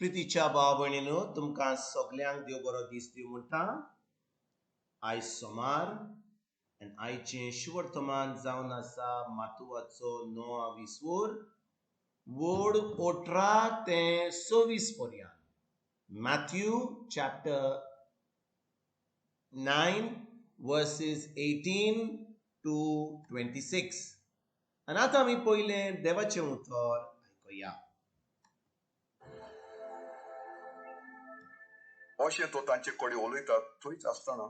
प्रितीच्या भाव भयणीनो, तुमकां सगल्यांक देव बरो दीस दिवं म्हणटा. आयज सोमार आनी आयचें शुवर्तमान जावन आसा मातुवाचो 9 विसवोर वड 18 ते 26 पर्यंत. Matthew chapter 9 verses 18 to 26. आनी आतां आमी पयलें देवाचें उतर आयकुया. अशें तो तांचे कडेन उलयता थंयच आसतना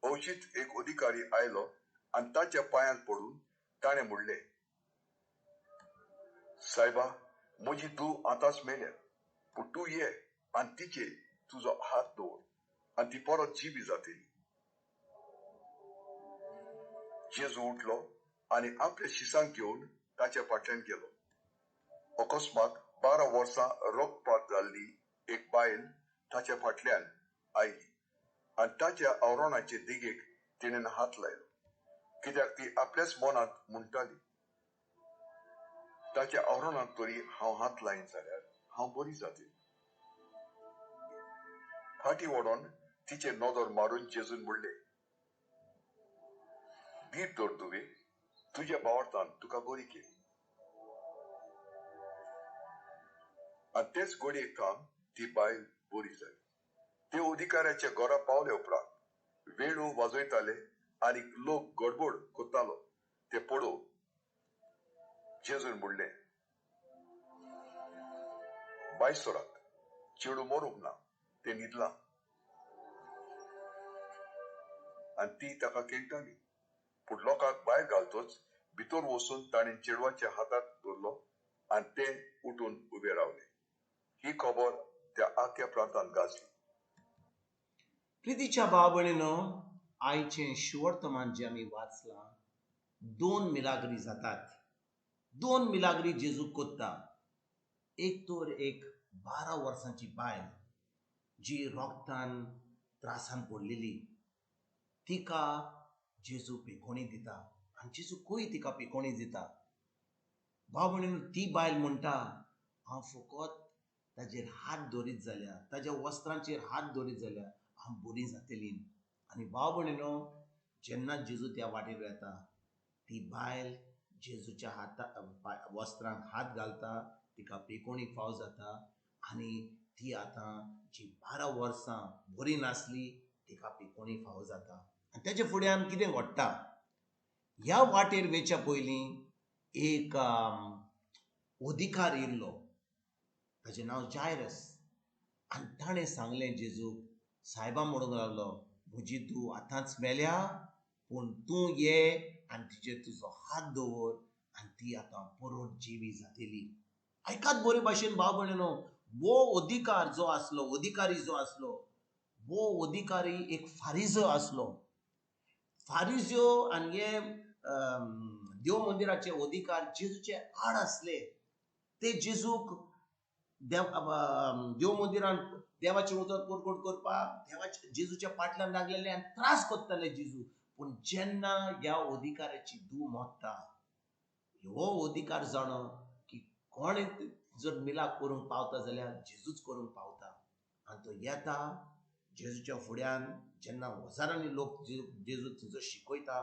अवचीत एक अधिकारी आयलो आनी ताच्या पांयांत पडून ताणें म्हणलें, सायबा, म्हजी धूव आतांच मेल्या, पूण तूं ये आनी तिचेर तुजो हात दवर आनी ती परत जिवी जातली. जेजू उठलो आनी आपल्या शिसांक घेवन ताच्या फाटल्यान गेलो. अकस्मात 12 वर्सां रक्तपात जाल्ली एक बायल ताच्या फाटल्यान आयली आनी ताच्या आवरणाचे देगेक तिणें हात लायलो, कित्याक ती आपल्याच मनांत म्हणटाली, ताच्या आवरणाक तरी हांव हात लायन जाल्यार हांव बरी जातली. फाटी वडोन तिचेर नदर मारून जेजून म्हणलें, धीर धर धुवे, तुज्या भावार्थान तुका बरी केली. आनी तेच घडयेक काम ती बायल बरी जाली. ते अधिकाऱ्याच्या घरा पावले उपरांत वेणू वाजयताले आनी लोक गडबड करतालो ते पळोवन जेजून म्हणलें, बाय सोरात, चेडूं मरूंक ना, तें न्हिदलां. आनी ती ताका खेळटाली. पूण लोकांक भायर घालतच भितर वचून ताणें चेडवाच्या हाताक धरलो आनी ते उठून उबे रावले. ही खबर त्या आख्या प्रांतांत गाजली. प्रितीच्या भाव भयणीनो, आयचें शुवर्तमान जें आमी वाचलां, 2 मिलाग्री जातात. 2 मिलाग्री जेजू कोत्ता. एक तर एक 12 वर्सांची बायल जी रोगतान त्रासान पडलेली, तिका जेजू पिकोणी दिता आनी जेजू खंय तिका पिकोणी दिता. भाव भयणीनो, ती बायल म्हणटा, हांव फकत ताजेर हात दवरीत जाल्यार, ताज्या वस्त्रांचेर हात दवरीत जाल्यार हांव बरी जातली. आनी भाव भयणीनो, जेन्ना जेजू त्या वाटेर येता, ती बायल जेजूच्या हाता वस्त्रांक हात घालता, तिका पिकोणी फाव जाता आनी ती आतां जी 12 वर्सां बरी नासली तिका पिकोणी फाव जाता. आनी तेच्या फुड्यान कितें घडटा, ह्या वाटेर वेच्या पयलीं एक अधिकार येयल्लो, ताजें नांव जायरस. आनी ताणें सांगलें जेजूक, सायबा म्हणूंक लागलो, म्हजी धूव आतांच मेल्या, पूण तूं ये आनी तिचेर तुजो हात दवर आनी ती आतां परत जिवी जातली. आयकात बरे भाशेन भाव भयणीनो, वो अधिकार जो आसलो, अधिकारी जो आसलो, वो अधिकारी एक फारिजो आसलो. फारिजो आनी हे देव मंदिराचे अधिकार जेजूचे आड आसले. ते जेजूक देव मंदिरान देवाचें उतर परगट करपाक देवाच्या जेजूच्या फाटल्यान लागलेले आनी त्रास करताले जेजू. पूण जेन्ना ह्या अधिकाराची धूव मरता, हो अधिकार जाणो की कोण जर मिलाक करूंक पावता जाल्यार जेजूच करूंक पावता. आनी तो येता जेजूच्या फुड्यान, जेन्ना हजारांनी लोक जेजू थंयसर शिकयता,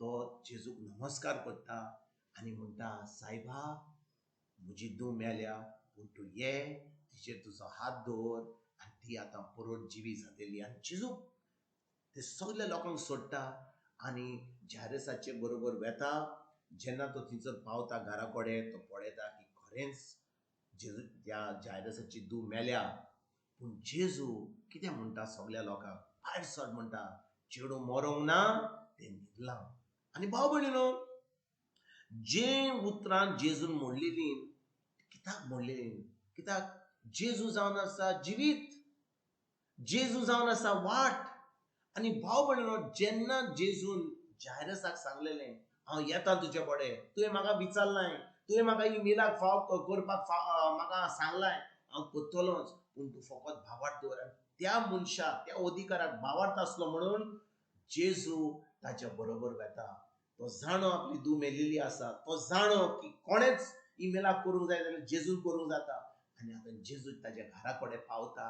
तो जेजूक नमस्कार करता आनी म्हणटा, सायबा, म्हजी धूव मेल्या, पूण तूं ये, तिचेर तुजो हात दवर आनी ती आतां परत जिवी जातली. आनी जेजू ते सगल्या लोकांक सोडटा आनी जायरसाचे बरोबर वेता. जेन्ना तो थंयसर पावता घरा कडेन, तो पळयता की खरेंच जेजू त्या जायरसाची धूव मेल्या. पूण जेजू कितें म्हणटा सगल्या लोकांक, भायर सर म्हणटा, चेडूं मरोंक ना, तें न्हिदलां. आनी भाव भयणीनो, जे उतरां जेजून म्हणलेलीं, कित्याक म्हणलेलीं, कित्याक जेजू जावन आसा जिवीत, जेजू जावन आसा वाट. आनी भाव भयणीनो, जेन्ना जेजून जायरसाक सांगलेलें, हांव येता तुजे कडेन, तुवें म्हाका विचारलां, तुवें म्हाका ही मिलाक फाव करपाक म्हाका सांगलां, हांव करतलोच, पूण तूं फकत भावार्थ दवर. आनी त्या मनशाक, त्या अधिकाराक भावार्थ आसलो म्हणून जेजू ताच्या बरोबर वेता. तो जाणो आपली धूव मेलेली आसा, तो जाणो की कोणेच ही मिलाक करूंक जाय जाल्यार जेजून करूंक जाता. आनी आनी आतां जेजू ताज्या घरा कडेन पावता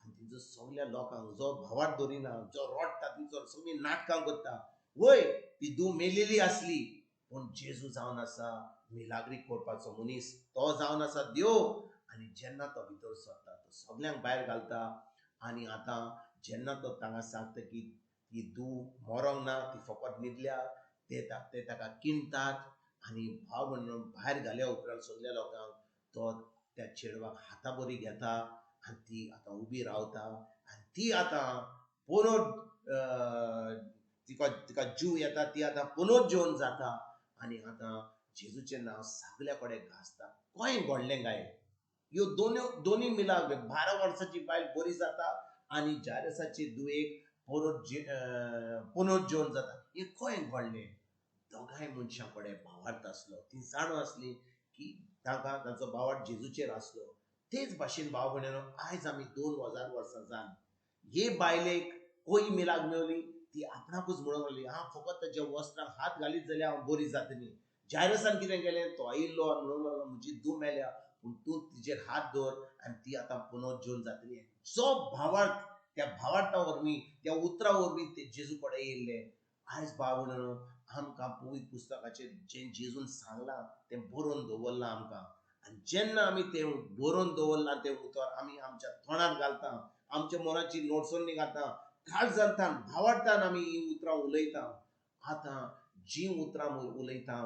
आनी तेंचो सगल्या लोकांक जो भावार्थ दवरिना, जो रडटा, तिचो सगळीं नाटकां करता. वय ती धूव मेलेली आसली, पूण जेजू जावन आसा मिलाग्री करपाचो मनीस, तो जावन आसा देव. आनी जेन्ना तो भितर सरता तो सगल्यांक भायर घालता. आनी आतां जेन्ना तो तांगा सांगता की ती धूव मरोंक ना, ती फकत न्हिदल्या, ते ताका किणटात. आनी भाव म्हणून भायर घाल्या उपरांत सगल्या लोकांक तो त्या चेडवाक हाता बरी घेता आनी ती आतां उबी रावता. आनी ती आतां परत तिका तिका जीव येता, ती आतां पुनर्जीवन जाता. आनी आतां जेजूचें नांव सगल्या कडेन गाजता. खंय घडलें काय ह्यो दोनूय मिलाग्री? 12 वर्सांची बायल बरी जाता आनी जायरसाची धुवेक पुनर्जीवन जाता. हें खंय घडलें? दोगांय मनशां कडेन भावार्थ आसलो. ती जाणा आसली की तांकां तांचो भावार्थ जेजूचेर आसलो. तेच भाशेन भाव भयणीनो, आयज आमी 2000 वर्सां जावन हे बायलेक कोय मिलाग मेवली, ती आपणाकूच म्हणूंक लागली, हांव फकत ताच्या वस्त्रांक हात घालीत जाल्यार हांव बरी जातली. जायरसान कितें केलें? तो आयिल्लो आनी म्हणूंक लागलो, म्हजी धूव मेल्या, पूण तूं तिजेर हात दवर आनी ती आतां पुनर्जीवन जातली. जो भावार्थ, त्या भावार्था वरवीं, त्या उतरा वरवीं ते जेजू कडेन येयल्ले. आयज भाव भयणीनो, आमकां पवित्र पुस्तकाचेर जें जेजून सांगलां तें बरोवन दवरलां आमकां. आनी जेन्ना आमी तें बरोवन दवरलां तें उतर आमी आमच्या तोंडार घालता, आमच्या मनाची नोटसणी घालता, काळजांतान भावार्थान आमी हीं उतरां उलयता. आतां जीं उतरां उलयता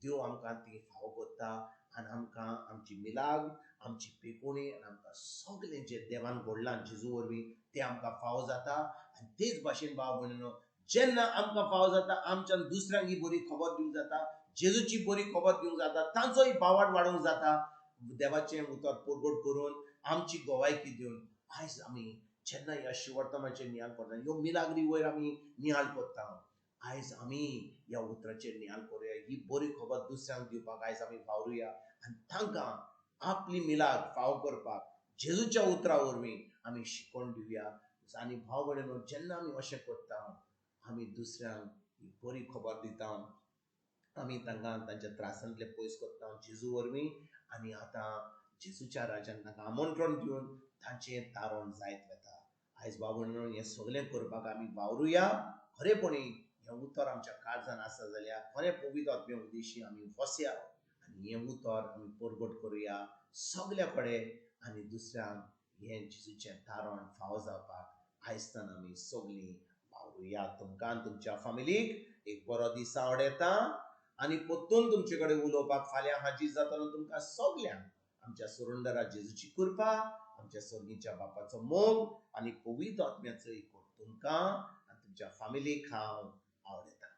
देव आमकां ती फावो करता आनी आमकां आमची मिलाग, आमची पेकोणी आनी आमकां सगळें जें देवान घडलां जेजू वरवीं तें आमकां फावो जाता. आनी तेच भाशेन भाव भयणीनो, जेन्ना आमकां फावो जाता, आमच्यान दुसऱ्यांक ही बरी खबर दिवंक जाता, जेजूची बरी खबर दिवंक जाता, तांचोय भावार्थ वाडोवंक जाता, देवाचें उतर परगट करून आमची गवायकी दिवन. आयज आमी जेन्ना ह्या शिवर्तमाचेर नियाळ करता, ह्यो मिलाग्री वयर आमी नियाळ करता, आयज आमी ह्या उतराचेर नियाळ करुया. ही बरी खबर दुसऱ्यांक दिवपाक आयज आमी वावरुया आनी तांकां आपली मिलाग फावो करपाक जेजूच्या उतरा वरवीं आमी शिकोवन दिवया. आनी भाव भयणीनो, जेन्ना आमी अशें करता, आमी दुसऱ्यांक ही बरी खबर दिता, आमी तांकां तांच्या त्रासांतले पयस करता जेजू वरवीं. आनी आतां जेजूच्या राज्यान तांकां आमंत्रण दिवन तांचें तारण जायत वता. आयज भाव भयणीनो, हें सगळें करपाक आमी वावरुया. खरेपणी हें उतर आमच्या काळजान आसा जाल्यार खरें पवित्र आत्म्या उद्देशी आमी वसया आनी हें उतर आमी परगट करुया सगल्या कडेन आनी दुसऱ्यांक हें जेजूचें तारण फावो जावपाक आयजतान आमी सगळीं वावरुया. तुमकां आनी तुमच्या फामिलीक एक बरो दीस आवडटा आनी परतून तुमचे कडेन उलोवपाक फाल्यां हाजीर जातलो. तुमकां सगल्यांक आमच्या सुरुंदरा जेजूची कृपा, आमच्या सर्गीच्या बापाचो मोग आनी पवित्र आत्म्याचो एकवट तुमकां आनी तुमच्या फामिलीक हांव आवडटा.